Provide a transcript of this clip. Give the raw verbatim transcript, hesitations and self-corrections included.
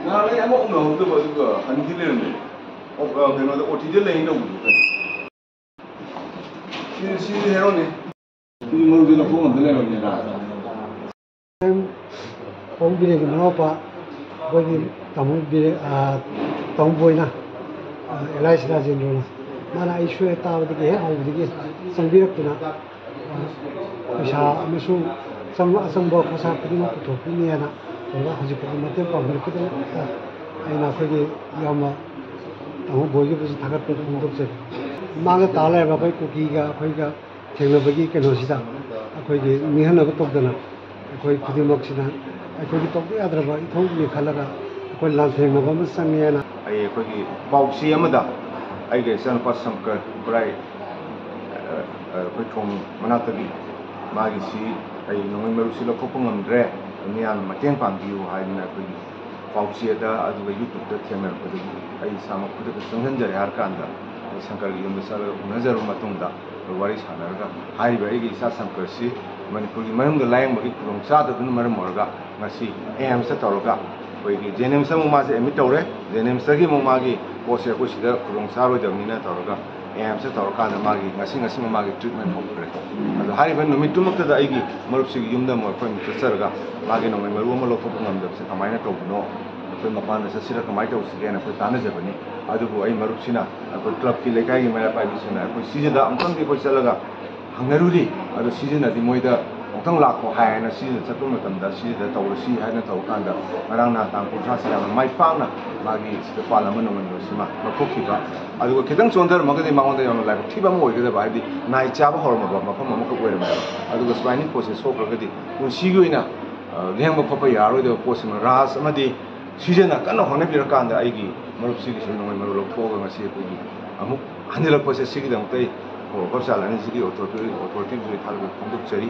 ꯅꯍꯥꯟ ꯑꯩ ꯑꯃ ꯎꯅꯍꯧꯗꯕ, ꯑꯗꯨꯒ ꯍꯟꯈꯤ ꯂꯩꯔꯝꯃꯦ꯫ ꯑꯣ, ꯑ, ꯀꯩꯅꯣꯗ, ꯑꯣ ꯇꯤꯗ ꯂꯩ ꯇꯧꯕꯗꯨꯗ꯫ ꯁꯤ, ꯁꯤ ꯍꯦꯔꯣꯅꯦ꯫ ꯁꯤ ꯃꯔꯨꯞꯁꯦ ꯂꯧꯊꯣꯛ ꯉꯝꯗ ꯂꯩꯔꯝꯃꯦꯅ꯫ ꯄꯥꯎ ꯕꯤꯔꯦꯟꯒꯤ ꯃꯅꯥꯎꯄꯥ, ꯑꯩꯈꯣꯏꯒꯤ ꯇꯥꯃꯣ ꯕꯤꯔꯦꯟ, ꯑ, ꯇꯥꯃꯣ ꯕꯣꯏꯅ, ꯑ, ꯑꯦꯜ ꯑꯥꯏ ꯁꯤ ꯔꯥꯖꯦꯟꯗ꯭ꯔꯣꯅ, ꯃꯥꯅ ꯑꯩ ꯁꯣꯏ ꯇꯥꯕꯗꯒꯤ, ꯍꯦꯛ ꯍꯧꯕꯗꯒꯤ ꯆꯪꯕꯤꯔꯛꯇꯨꯅ, ꯄꯩꯁꯥ ꯑꯃꯁꯨꯡ ꯑꯆꯪꯕ, ꯑꯆꯪꯕ ꯈꯣꯔꯁꯥ ꯈꯨꯗꯤꯡꯃꯛ ꯄꯨꯊꯣꯛꯄꯤꯅꯦꯅ ꯇꯧꯔꯒ ꯍꯧꯖꯤꯛ ꯐꯥꯎꯕ ꯃꯇꯦꯡ ꯄꯥꯡꯕꯤꯔꯛꯄꯒꯤꯗꯃꯛꯇ ꯑꯩꯅ ꯑꯩꯈꯣꯏꯒꯤ ꯏꯌꯥꯝꯕ ꯇꯥꯃꯣ ꯕꯣꯏꯒꯤꯕꯨꯁꯨ ꯊꯥꯒꯠꯄ ꯐꯣꯡꯗꯣꯛꯆꯔꯤ꯫ ꯃꯥꯒ ꯇꯥ ꯂꯩꯔꯕ ꯑꯩꯈꯣꯏ ꯀꯨꯀꯤꯒ ꯑꯩꯈꯣꯏꯒ ꯊꯦꯡꯅꯕꯒꯤ ꯀꯩꯅꯣꯁꯤꯗ ꯑꯩꯈꯣꯏꯒꯤ ꯅꯤꯡꯍꯟꯅꯕ ꯇꯧꯗꯅ ꯑꯩꯈꯣꯏ ꯈꯨꯗꯤꯡꯃꯛꯁꯤꯅ ꯑꯩꯈꯣꯏꯒꯤ ꯇꯧꯕ ꯌꯥꯗ꯭ꯔꯕ ꯏꯊꯧꯅꯤ ꯈꯜꯂꯒ ꯑꯩꯈꯣꯏ ꯂꯥꯟꯊꯦꯡꯅꯕ ꯑꯃ ꯆꯪꯉꯦꯅ꯫ ꯑꯩ ꯑꯩꯈꯣꯏꯒꯤ ꯄꯥꯎꯆꯦ ꯑꯃꯗ ꯑꯩꯒ ꯏꯆꯥꯅꯨꯄꯥ ꯁꯪꯀꯔ ꯈꯨꯔꯥꯏ, ꯑ, ꯑ, ꯑꯩꯈꯣꯏ ꯊꯣꯡ ꯃꯅꯥꯛꯇꯒꯤ ꯃꯥꯒꯤꯁꯤ ꯑꯩ ꯅꯣꯡꯃꯩ ꯃꯔꯨꯁꯤ ꯂꯧꯊꯣꯛꯄ ꯉꯝꯗ꯭ꯔꯦ, ꯃꯤꯌꯥꯝꯅ ꯃꯇꯦꯡ ꯄꯥꯡꯕꯤꯌꯨ ꯍꯥꯏꯗꯅ ꯑꯩꯈꯣꯏꯒꯤ ꯄꯥꯎꯆꯦꯗ ꯑꯗꯨꯒ YouTube-ꯇ ꯊꯦꯡꯅꯔꯛꯄꯗꯒꯤ ꯑꯩ ꯏꯁꯥꯃꯛ ꯈꯨꯗꯛꯇ ꯆꯪꯁꯤꯟꯖꯔꯦ ꯍꯥꯏꯔ ꯀꯥꯟꯗ ꯑꯩ ꯁꯪꯀꯔꯒꯤ ꯌꯨꯝꯗ ꯆꯠꯂꯒ ꯎꯅꯖꯔꯨꯕ ꯃꯇꯨꯡꯗ ꯑꯩꯈꯣꯏ ꯋꯥꯔꯤ ꯁꯥꯟꯅꯔꯒ ꯍꯥꯏꯔꯤꯕ ꯑꯩꯒꯤ ꯏꯆꯥ ꯁꯪꯀꯔꯁꯤ ꯃꯅꯤꯄꯨꯔꯒꯤ ꯃꯅꯨꯡꯗ ꯂꯥꯌꯦꯡꯕꯒꯤ ꯈꯨꯗꯣꯡꯆꯥꯗꯕꯅ ꯃꯔꯝ ꯑꯣꯏꯔꯒ ꯉꯁꯤ ꯑꯦꯝꯁꯇ ꯇꯧꯔꯒ ꯑꯩꯈꯣꯏꯒꯤ ꯖꯦꯅꯤꯝꯁꯇ ꯑꯃꯨꯛ ꯃꯥꯁꯦ ꯑꯦꯗꯃꯤꯠ ꯇꯧꯔꯦ꯫ ꯖꯦꯅꯤꯝꯁꯇꯒꯤ ꯑꯃꯨꯛ ꯃꯥꯒꯤ ꯄꯣꯠꯁꯦ ꯑꯩꯈꯣꯏ ꯁꯤꯗ ꯈꯨꯗꯣꯡ ꯆꯥꯔꯣꯏꯗꯕꯅꯤꯅ ꯇꯧꯔꯒ ꯑꯦꯝꯁꯇ ꯇꯧꯔꯀꯥꯟꯗ ꯃꯥꯒꯤ ꯉꯁꯤ, ꯉꯁꯤꯃꯛ ꯃꯥꯒꯤ ꯇ꯭ꯔꯤꯠꯃꯦꯟ ꯍꯧꯈ꯭ꯔꯦ꯫ ꯑꯗꯣ ꯍꯥꯏꯔꯤꯕ ꯅꯨꯃꯤꯠꯇꯨꯃꯛꯇꯗ ꯑꯩꯒꯤ ꯃꯔꯨꯞꯁꯤꯒꯤ ꯌꯨꯝꯗ ꯑꯃꯨꯛ ꯑꯩꯈꯣꯏ ꯑꯃꯨꯛ ꯆꯠꯆꯔꯒ ꯃꯥꯒꯤ ꯅꯣꯡꯃꯩ ꯃꯔꯨ ꯑꯃ ꯂꯧꯊꯣꯛꯄ ꯉꯝꯗꯕꯁꯦ ꯀꯃꯥꯏꯅ ꯇꯧꯕꯅꯣ, ꯑꯩꯈꯣꯏ ꯃꯄꯥꯟꯗ ꯆꯠꯁꯤꯔ ꯀꯃꯥꯏꯅ ꯇꯧꯁꯤꯒꯦꯅ ꯑꯩꯈꯣꯏ ꯇꯥꯟꯅꯖꯕꯅꯤ꯫ ꯑꯗꯨꯕꯨ ꯑꯩ ꯃꯔꯨꯞꯁꯤꯅ ꯑꯩꯈꯣꯏ ꯀ꯭ꯂꯕꯀꯤ ꯂꯩꯀꯥꯏꯒꯤ ꯃꯩꯔꯥ ꯄꯥꯏꯕꯤꯁꯤꯡꯅ ꯑꯩꯈꯣꯏ ꯁꯤꯖꯗ ꯑꯃꯨꯛꯇꯪꯗꯤ ꯑꯩꯈꯣꯏ ꯆꯠꯂꯒ ꯍꯪꯅꯔꯨꯔꯤ꯫ ꯑꯗꯣ ꯁꯤꯖꯅꯗꯤ ꯃꯣꯏꯗ ꯑꯃꯨꯛꯇꯪ ꯂꯥꯛꯈꯣ ꯍꯥꯏꯅ ꯁꯤꯖꯗ ꯆꯠꯄ ꯃꯇꯝꯗ ꯁꯤꯖꯗ ꯇꯧꯔꯁꯤ ꯍꯥꯏꯅ ꯇꯧꯔꯀꯥꯟꯗ ꯉꯔꯥꯡ ꯅꯍꯥꯟ ꯇꯥꯡ ꯀꯨꯟꯊ꯭ꯔꯥꯁꯤ ꯌꯥꯝꯅ ꯃꯥꯏ ꯄꯥꯛꯅ ꯃꯥꯒꯤ ꯁꯤꯗ ꯄꯥꯜꯂꯝꯕ ꯅꯣꯡꯃꯩ ꯃꯔꯨꯁꯤꯃ ꯂꯧꯊꯣꯛꯈꯤꯕ꯫ ꯑꯗꯨꯒ ꯈꯤꯇꯪ ꯆꯣꯟꯊꯔꯝꯃꯒꯗꯤ ꯃꯉꯣꯟꯗ ꯌꯥꯝꯅ ꯂꯥꯏꯕꯛ ꯊꯤꯕ ꯑꯃ ꯑꯣꯏꯒꯗꯕ, ꯍꯥꯏꯕꯗꯤ ꯅꯥꯏ ꯆꯥꯕ ꯍꯧꯔꯝꯃꯕ ꯃꯐꯝ ꯑꯃꯈꯛ ꯑꯣꯏꯔꯝꯃꯦꯕ꯫ ꯑꯗꯨꯒ ꯁꯨꯃꯥꯏꯅ ꯄꯣꯠꯁꯦ ꯁꯣꯛꯈ꯭ꯔꯒꯗꯤ ꯄꯨꯟꯁꯤꯒꯤ ꯑꯣꯏꯅ, ꯑ, ꯂꯦꯡꯕ ꯈꯣꯠꯄ ꯌꯥꯔꯔꯣꯏꯗꯕ ꯄꯣꯠꯁꯤꯃ ꯔꯥꯖ ꯑꯃꯗꯤ ꯁꯤꯖꯅ ꯀꯟꯅ ꯍꯣꯠꯅꯕꯤꯔꯀꯥꯟꯗ ꯑꯩꯒꯤ ꯃꯔꯨꯞꯁꯤꯒꯤꯁꯨ ꯅꯣꯡꯃꯩ ꯃꯔꯨ ꯂꯧꯊꯣꯛꯑꯒ ꯉꯁꯤ ꯑꯩꯈꯣꯏꯒꯤ ꯑꯃꯨꯛ ꯍꯟꯖꯤꯜꯂꯛꯄꯁꯦ ꯁꯤꯒꯤꯗꯃꯛꯇ ꯑꯩ ꯍꯣꯁꯄꯤꯇꯥꯜ ꯑꯅꯤꯁꯤꯒꯤ ꯑꯣꯊꯣꯔꯤꯇꯤ, ꯑꯣꯊꯣꯔꯤꯇꯤꯕꯨꯁꯨ ꯑꯩ ꯊꯥꯒꯠꯄ ꯐꯣꯡꯗꯣꯛꯆꯔꯤ꯫